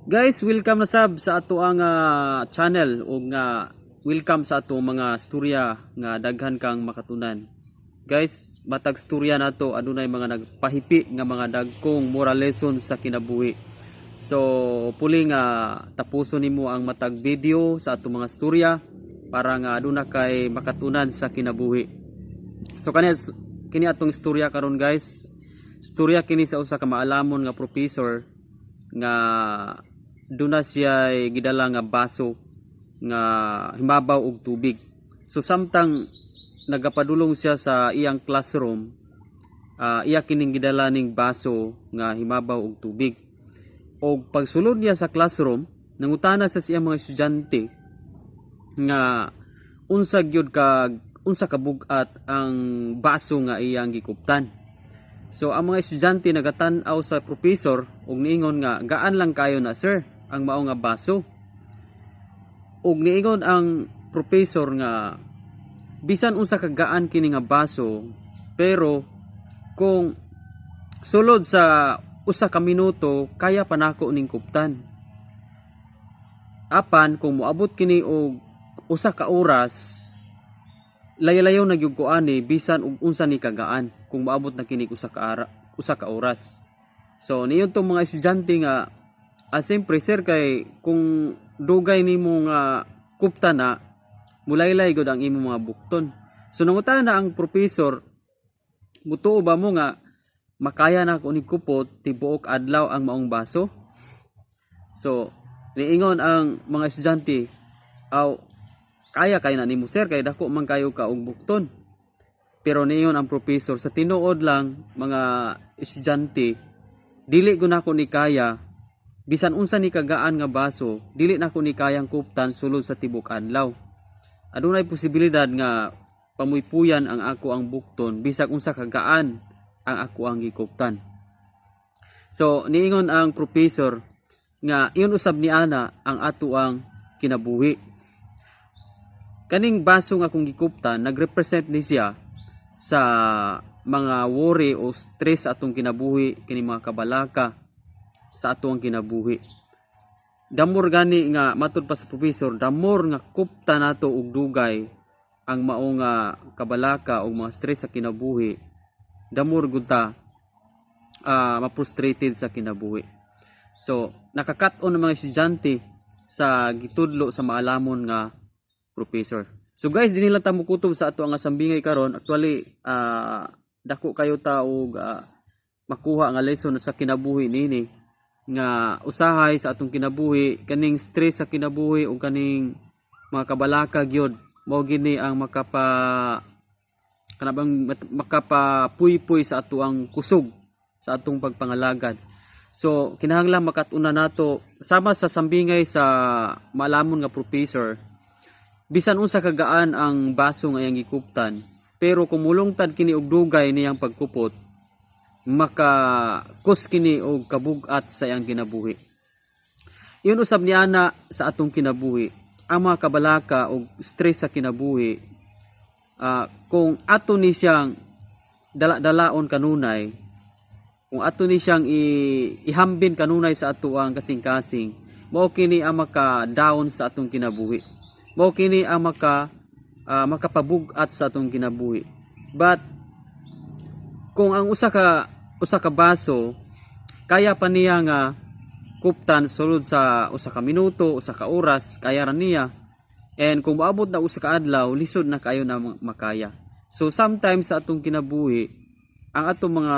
Guys, welcome na sab sa ato ang channel ug nga welcome sa ato mga storya nga daghan kang makatunan. Guys, matag storya nato adunay mga nagpahipi nga mga dagkong moral lesson sa kinabuhi. So, puli nga tapuson nimo ang matag video sa ato mga storya para nga aduna kay makatunan sa kinabuhi. So kani kini atong istorya karon, guys. Istorya kini sa usa ka maalamon nga professor nga duna siya gidala nga baso nga himabaw og tubig. So samtang nagapadulong siya sa iyang classroom, iya kining gidala ning baso nga himabaw og tubig. Og pagsulod niya sa classroom, nangutana sa siyang mga estudyante nga unsa gyud ka unsa ka bug-at ang baso nga iyang gikuptan. So ang mga estudyante nagatan-aw sa professor ug niingon nga gaan lang kayo na, sir, ang mao nga baso. Ug niingon ang professor nga bisan unsa ka gaan kini nga baso, pero kung sulod sa 1 ka minuto kaya pa nako ning kuptan. Apan kung moabot kini og 1 ka oras, layo-layo na gyud ko ani bisan og unsa ni kagaan kung moabot na kini 1 ka oras. So niyon tong mga estudyante nga siyempre, sir, kay kung dugay nimo nga kupta na, mulaylay gud ang imong mga bukton. So nangutana ang professor, "Mutuo ba mo nga makaya na ko ni kupot tibuok adlaw ang maong baso?" So niingon ang mga estudyante, "Aw, kaya kay na nimo, sir, kay dako man kayo ka og bukton." Pero niingon ang professor, "Sa tinuod lang, mga estudyante, dili ko nako ni kaya bisan unsa ni kagaan nga baso, dili nako ni kayang kuptan sulod sa tibok adlaw. Adunay posibilidad nga pamuypuyan ang ako ang bukton bisag unsa kagaan ang ako ang gikuptan." So niingon ang professor nga iyon usab ni ana ang ato ang kinabuhi. Kaning baso nga akong gikuptan nagrepresent ni siya sa mga worry o stress sa atong kinabuhi, kini mga kabalaka sa atong kinabuhi. The more gani nga matud pa sa professor, the more nga kupta nato og dugay ang mao nga kabalaka o mga stress sa kinabuhi, the more gud ta ma-frustrated sa kinabuhi. So nakakat-on ng mga estudyante sa gitudlo sa maalamon nga professor. So guys, dinhi lang ta mokutob sa ato ang sambingay karon. Actually, dako kayo ta og makuha nga lesson sa kinabuhi nini nga usahay sa atong kinabuhi, kaning stress sa kinabuhi o kaning mga kabalaka gyud mao gini ang makapa kana bang makapapuypoy sa ato ang kusog sa atong pagpangalagad. So kinahanglan makat-unan nato sama sa sambingay sa maalamon nga professor, bisan unsa kagaan ang baso nga iyang gikuptan, pero kung mulungtad kini og dugay niyang pagkupot, maka-cause kini og kabug-at sa iyang kinabuhi. Iyon usab ni ana sa atong kinabuhi ang mga kabalaka og stress sa kinabuhi. Kung ato ni siyang dala-dalaon kanunay, kung ato ni siyang ihambin kanunay sa ato ang kasing-kasing, mao kini ang maka-down sa atong kinabuhi, mao kini ang makapabug-at sa atong kinabuhi. But kung ang usa ka baso kaya pa niya nga kuptan sulod sa 1 ka minuto, 1 ka oras, kaya ra niya. And kung moabot na 1 ka adlaw, lisod na kayo na makaya. So sometimes sa atong kinabuhi, ang atong mga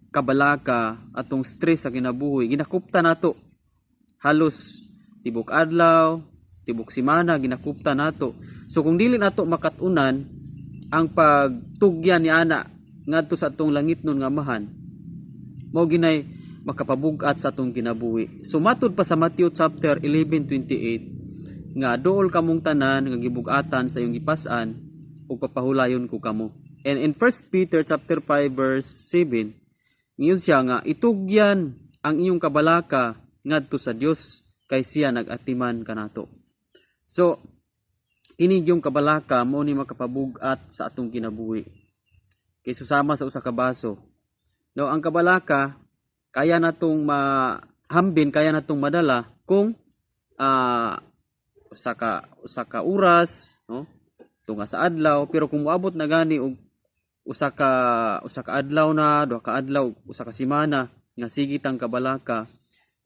kabalaka, atong stress sa kinabuhi, ginakupta nato halos tibok adlaw, tibok simana, ginakupta nato. So kung dili nato makat-unan ang pagtugyan ni ana ngadto sa atong langitnon nga Amahan, mao ginay makapabug-at sa atong kinabuhi. So matud pa sa Matthew chapter 11:28 nga dool kamong tanan nga gibug-atan sa iyong gipas-an ug papahulayon ko kamo. And in 1 Peter chapter 5 verse 7, ngayon siya nga itugyan ang inyong kabalaka ngadto sa Dios kay siya nag-atiman kanato. So kini yung kabalaka mao ni makapabug-at sa atong kinabuhi. Kay susama sa usa ka baso. No, ang kabalaka kaya natong mahambin, kaya natong madala. Kung usa ka oras, no, tunga sa adlaw, pero kung moabot na gani og usa ka adlaw na, 2 ka adlaw, usa ka semana nga sige tang kabalaka,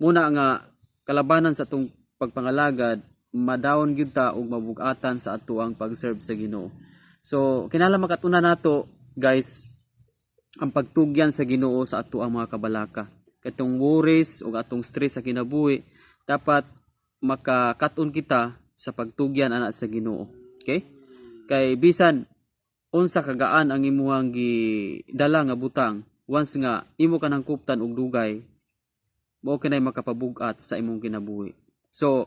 muna nga kalabanan sa atong pagpangalagad, ma-down gyud ta ug mabugatan sa atoang pag-serve sa Ginoo. So kinahanglan makatuna nato, guys, ang pagtugyan sa Ginoo sa atoang mga kabalaka. Katong worries ug atong stress sa kinabuhi, dapat makakaton kita sa pagtugyan ana sa Ginoo. Okay? Kay bisan unsa kagaan ang imuhang gidala nga butang, once nga imo ka nang kuptan og dugay, mao kinay makapabug-at sa imong kinabuhi. So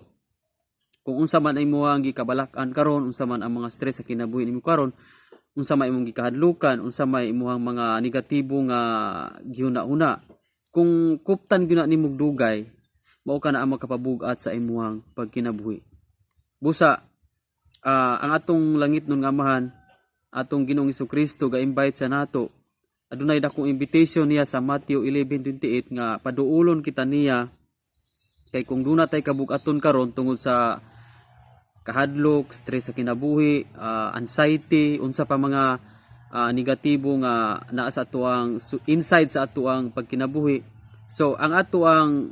kung unsa man ang imuhang gikabalak-an karon, unsa man ang mga stress sa kinabuhi nimo karon, unsa may imong gikahadlukan, unsa may imuhang mga negatibo nga gihuna-huna, kung kuptan gyud na nimog dugay, mao ka na ang makapabug-at sa imuhang pagkinabuhi. Busa ang atong langit nun nga Amahan, atong Ginoong Kristo, ga-invite sa nato. Adunay dakong invitation niya sa Matthew 11:28 nga paduulon kita niya, kay kung duna tay kabug-aton karon tungod sa kahadlok, stress sa kinabuhi, anxiety, unsa pa mga negatibo nga naa sa atoang inside sa atoang pagkinabuhi. So ang atoang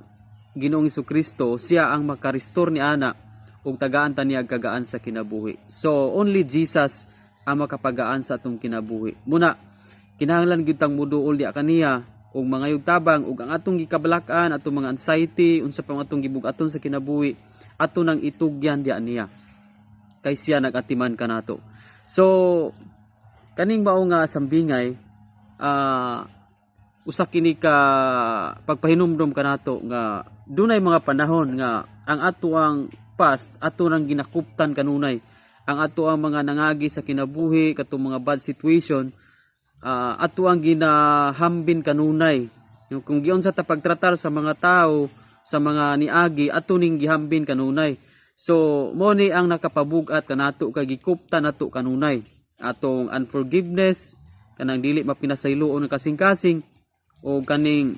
Ginoong Kristo, siya ang maka-restore ni ana ug tagaan ta niya kagaan sa kinabuhi. So only Jesus ang makapagaan sa atong kinabuhi. Muna kinahanglan gyud tang muduol diha kaniya ug mangayog tabang, ug ang atong gikabalak-an, atong mga anxiety, unsa pa atong gibug-aton sa kinabuhi, ato nang itugyan diha niya kay siya nagatiman kanato. So kaning mao nga sambingay, usa kini ka pagpahinumdom kanato nga dunay mga panahon nga ang atoang past ato nang ginakuptan kanunay, ang ato ang mga nangagi sa kinabuhi, katong mga bad situation, ato ang ginahambin kanunay. Yung kung giunsa ta pagtratar sa mga tao sa mga niagi, ato ning gihambin kanunay. So mo ni ang nakapabug-at kanato kay gikuptan nato kanunay atong unforgiveness, kanang dili mapinasayloon ng kasing-kasing, o kaning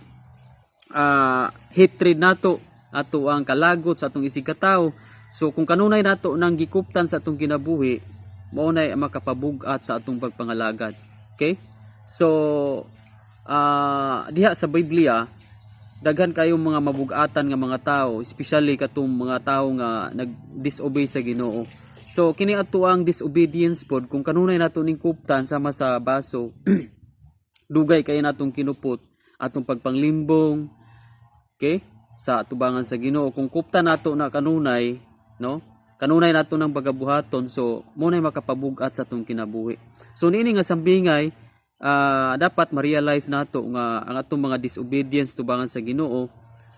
hatred nato, ato ang kalagot sa atong isig katawo. So kung kanunay nato nang gikuptan sa atong kinabuhi, mao nay ang makapabug-at sa atong pagpangalagad. Okay? So diha sa Biblia, daghan kayong mga mabugatan nga mga tao, especially katong mga tao nga nag-disobey sa Ginoo. So kini ato ang disobedience pod, kung kanunay nato ning kuptan sama sa baso, dugay kay natong kinupot atong pagpanglimbong, okay, sa atubangan sa Ginoo, kung kuptan nato na kanunay, no, kanunay nato ng pagabuhaton, so mo nay makapabugat sa atong kinabuhi. So niini nga sambingay, dapat ma-realize nato nga ang atong mga disobedience tubangan sa Ginoo,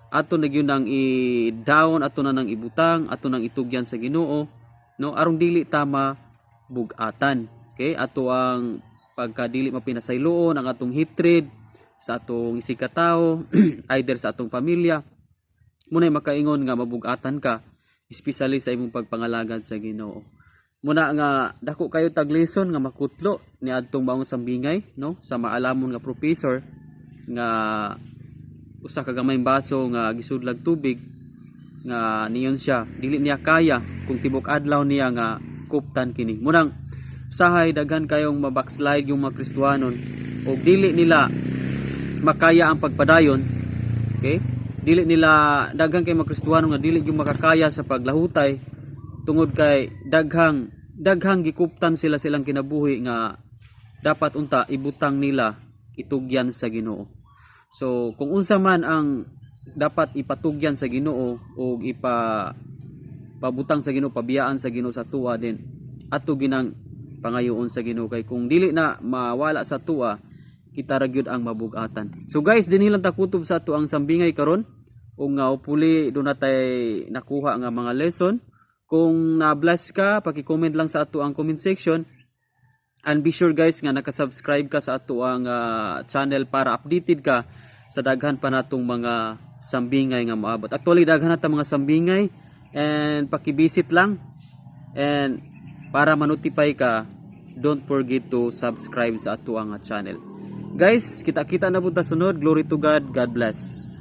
ato na gyud nang i-down, ato na nang ibutang, ato nang itugyan sa Ginoo, no, aron dili ta mabugatan. Okay? Ato ang pagkadili mapinasayloon, ang atong hatred sa atong isig katawo, either sa atong pamilya, muna'y makaingon nga mabugatan ka, especially sa imong pagpangalagad sa Ginoo. Muna nga dako kayo tag lesson nga makutlo ni adtong maong sambingay, no, sa maalamon nga professor nga usa ka gamayng baso nga gisudlag tubig, nga niyon siya dili niya kaya kung tibok adlaw niya nga kuptan kini. Munang usahay daghan kayong ma-backslide yung mga Kristohanon og dili nila makaya ang pagpadayon. Okay, dili nila, daghan kay mga Kristohano nga dili yung makakaya sa paglahutay tungod kay daghang daghang gikuptan sila silang kinabuhi nga dapat unta ibutang nila, itugyan sa Ginoo. So kung unsa man ang dapat ipatugyan sa Ginoo o ipa pabutang sa Ginoo, pabiyaan sa Ginoo sa tuwa din, ato ginang pangayoon sa Ginoo, kay kung dili na mawala sa tuwa, kita ra gyud ang mabugatan. So guys, dinhi lang ta kutob sa ato ang sambingay karon ug nga hopefully duna tay nakuha nga mga lesson. Kung na-bless ka, paki-comment lang sa ato ang comment section. And be sure, guys, nga naka-subscribe ka sa ato ang channel para updated ka sa daghan pa natong mga sambingay nga moabot. Actually, daghan na ta mga sambingay and paki-visit lang, and para ma-notify ka, don't forget to subscribe sa ato ang channel. Guys, kita-kita na punta sunod. Glory to God. God bless.